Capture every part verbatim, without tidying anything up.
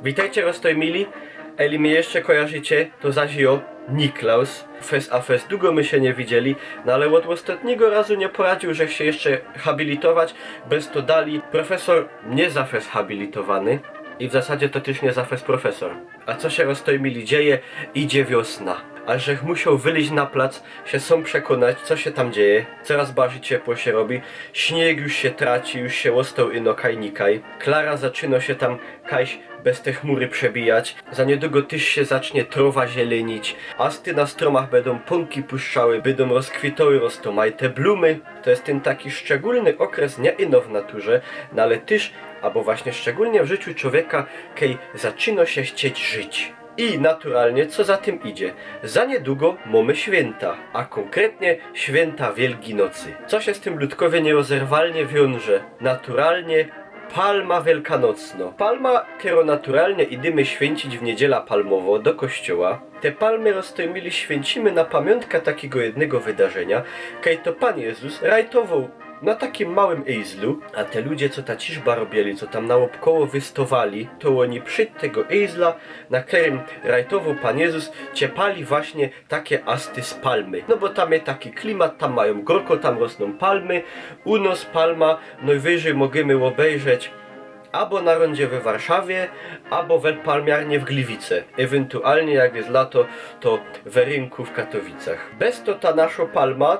Witejcie, roztōjmili. Eli mie jeszcze kojarzicie, to zaś jo, Niklaus. Fest a fest dugo my sie niy widzieli, no ale ôd ôstatnigo razu niy poradziōł żech sie jeszcze habilitować, bez to dali profesor niy za fest habilitowany i w zasadzie to tyż niy za fest profesor. A co sie, roztōjmili, dzieje? Idzie wiosna. A żech musioł wylyź na plac, sie sōm przekōnać, co sie tam dzieje. Coraz bardzij ciepło sie robi, śniyg już sie traci, już sie ôstoł ino kaj nikaj. Klara zaczyno sie tam kajś bez te chmury przebijać. Za niydugo tyż sie zacznie trowa zieliynić, asty na strōmach bydōm pōnki puszczały, bydōm rozkwitoły roztōmajte blumy. To je tyn taki szczególny ôkres niy ino w naturze, no ale tyż, abo właśnie szczególnie w życiu czowieka, kej zaczyno sie chcieć żyć. I naturalnie, co za tym idzie? Za niydugo mōmy świynta, a kōnkretnie świynta Wielgi Nocy. Co sie z tym ludkowie niyozerwalnie wiōnże? Naturalnie palma wielkanocno. Palma, kerŏ naturalnie idymy świyńcić w niydziela palmowo do kościoła. Te palmy, roztōjmili, świyńcimy na pamiōntka takigo jednego wydarzenia, kej to Pōn Jezus rajtowoł na takim małym ejzlu, a te ludzie, co ta ciżba robieli, co tam naôbkoło wystŏwali, to ôni przōd tego ejzla, na kerym rajtowoł Pōn Jezus, ciepali właśnie take asty z palmy. No bo tam je taki klimat, tam majōm gŏrko, tam rosnōm palmy, u nos palma nojwyżyj możymy ôbejrzeć abo na rōndzie we Warszawie, abo we palmiarnie w Gliwice. Ewentualnie, jak je lato, to we Rynku w Katowicach. Bez to ta naszŏ palma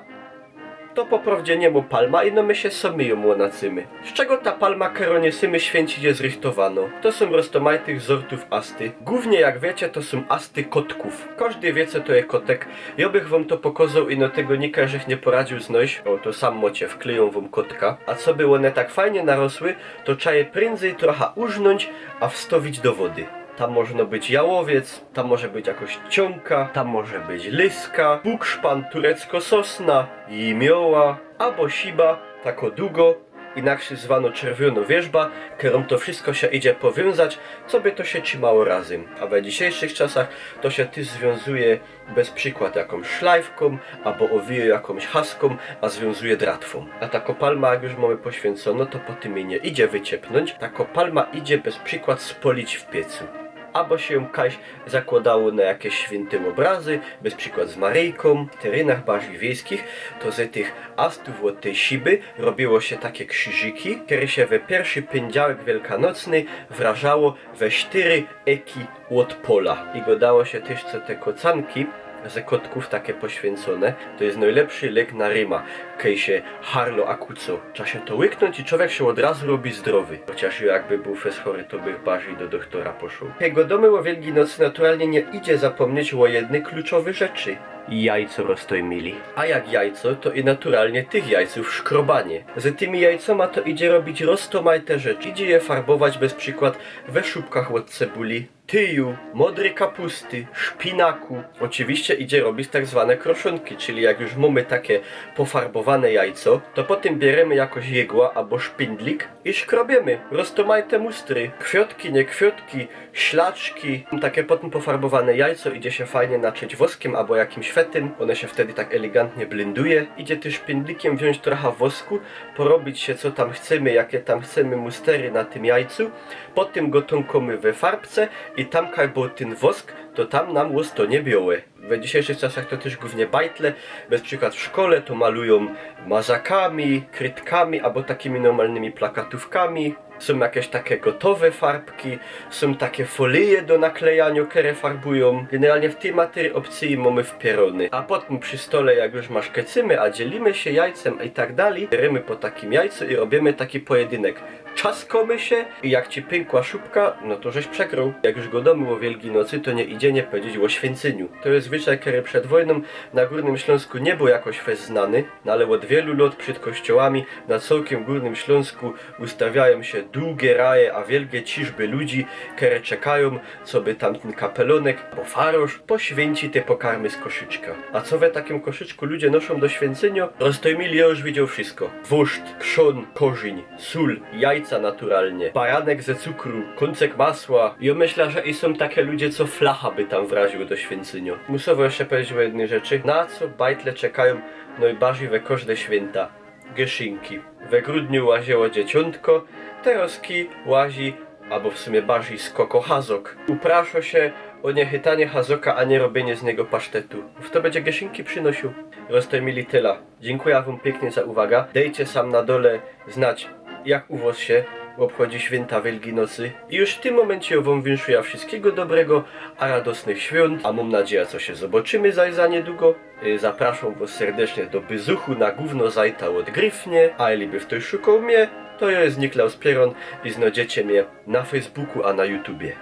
to po prŏwdzie niy mŏ palma, ino my sie sōmi jōm ônacymy. Z czego ta palma, kerõ niy symy świyńcić, je zrychtowanŏ? To sōm roztōmajtych zortōw asty. Głōwnie, jak wiycie, to sōm asty kotków. Kożdy wiy, co to je kotek. Jŏ bych wōm to pokŏzoł, ino tego nikaj żech niy poradziōł znojś. Ô, to sam mŏcie, wklejōm wōm kotka. A coby ône tak fajnie narosły, to trzeba je pryndzej trocha urznōńć, a wstŏwić do wody. Tam możno być jałowiec, tam może być jakŏś ciōnka, tam może być lyska, bukszpan, tureckŏ sosna, jimioła, abo siba, takŏ dugŏ, inakszy zwanŏ czerwionŏ wierzba, kerōm to wszysko sie idzie powiōnzać, coby to sie trzimało razym. A we dzisiejszych czasach to sie tyż zwiōnzuje bez przikłŏd jakōmś szlajfkōm, abo ôwijŏ jakōmś haskōm, a zwiōnzuje dratwōm. A takŏ palma, jak już mōmy poświyncōnŏ, to potym je niy idzie wyciepnōńć. Takŏ palma idzie bez przikłŏd spŏlić w piecu. Abo sie jōm kajś zakłŏdało na jakeś świynte ôbrazy, bez przikłŏd z Maryjkōm. W terynach bardzij wiejskich to ze tych astōw ôd tyj siby robiyło sie take krziżyki, kere sie we piyrszy pyndziałek wielkanocny wrażało we sztyry eki ôd pola. I gŏdało sie tyż, co te kocanki ze kotkōw take poświyncōne, to je nojlepszy lek na ryma, kej sie harlŏ a kuco. Trza sie to łyknōńć i czowiek sie ôd razu robi zdrowy. Chociŏż jŏ jakbych bōł fest chory, to bych bardzij do dochtora poszoł. Kej gŏdōmy ô Wielgij Nocy, naturalnie niy idzie zapōmnieć ô jednyj kluczowyj rzeczy. Jajco, roztōmili. A jak jajco, to i naturalnie tych jajcōw szkrobanie. Ze tymi jajcōma to idzie robić roztōmajte rzeczy. Idzie je farbować bez przikłŏd we szubkach ôd cebuli, tyju, modryj kapusty, szpinaku. Ôczywiście idzie robić tak zwane kroszōnki, czyli jak już mōmy take pofarbowane jajco, to potym bierymy jakŏś jigła abo szpindlik i szkrobiymy roztōmajte mustry, kwiŏtki, niy kwiŏtki, ślaczki. Take potym pofarbowane jajco idzie sie fajnie naczyć woskim abo jakimś fetym. Ône sie wtedy tak elegantnie blynduje. Idzie tyż szpindlikym wziōńć trocha wosku, porobić sie, co tam chcymy, jake tam chcymy mustery na tym jajcu. Potym gŏ tōnkōmy we farbce i tam, kaj bōł tyn wosk, to tam nōm ôstŏnie biołe. We dzisiejszych czasach to tyż głōwnie bajtle, bez przikłŏd w szkole to malujōm mazakami, krydkami abo takimi normalnymi plakatōwkami. Sōm jakeś take gotowe farbki, sōm take folyje do naklejaniŏ, kere farbujōm. Generalnie w tyj materyji ôpcyji mōmy wpiyrōny. A potym przi stole, jak już maszkecymy, a dzielimy sie jajcym i tak dalij, bierymy po takim jajcu i robiymy taki pojedynek. Trzaskōmy sie i jak ci pynkła szubka, no to żeś przegrōł. Jak już gŏdōmy ô Wielgij Nocy, to niy idzie niy pedzieć ô świyncyniyu. To je zwyczaj, kery przed wojnōm na Gōrnym Ślōnsku niy bōł jakŏś fest znany, no ale ôd wielu lŏt przed kościołami na cołkym Gōrnym Ślōnsku ustawiajōm sie dugie raje a wielgie ciżby ludzi, kere czekajōm, coby tamtyn kapelōnek abo farŏrz poświyncił te pokarmy z koszyczka. A co we takim koszyczku ludzie noszōm do świyncynio? Roztōmili, jŏ już widzioł wszysko. Wōrzt, krzōn, korziń, sōl, jajca naturalnie, baranek ze cukru, kōncek masła. Jŏ myśla, że i sōm take ludzie, co flacha by tam wraził do świyncynio. Musoł jeszcze pedzieć ô jednyj rzeczy. Na co bajtle czekajōm nojbardzij we kożde świynta? Gyszynki. We grudniu łaziyło Dzieciōntko, terŏzki łazi abo w sumie bardzij z koko hazok. Upraszo sie ô niy chytanie hazoka, a niy robiynie z niego pasztetu. Fto bydzie geszinki przinosiōł? Roztōmili tela. Dziynkuja wōm piyknie za uwaga. Dejcie sam na dole znać, jak u wos sie ôbchodzi świynta Wielgij Nocy. I już w tym mōmyncie wōm winszuja wszyskigo dobrego, a radosnych świōnt. A mōm nadzieja, co sie zobŏczymy zajś za niydugo. Y, zapraszōm wos serdecznie do byzuchu na gōwno zajta ôd Gryfnie, a jeśli by ftoś szukoł mie, to jo je Niklaus Pieron i znojdziecie mie na Facebooku, a na YouTubie.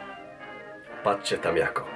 Patrzcie tam jako.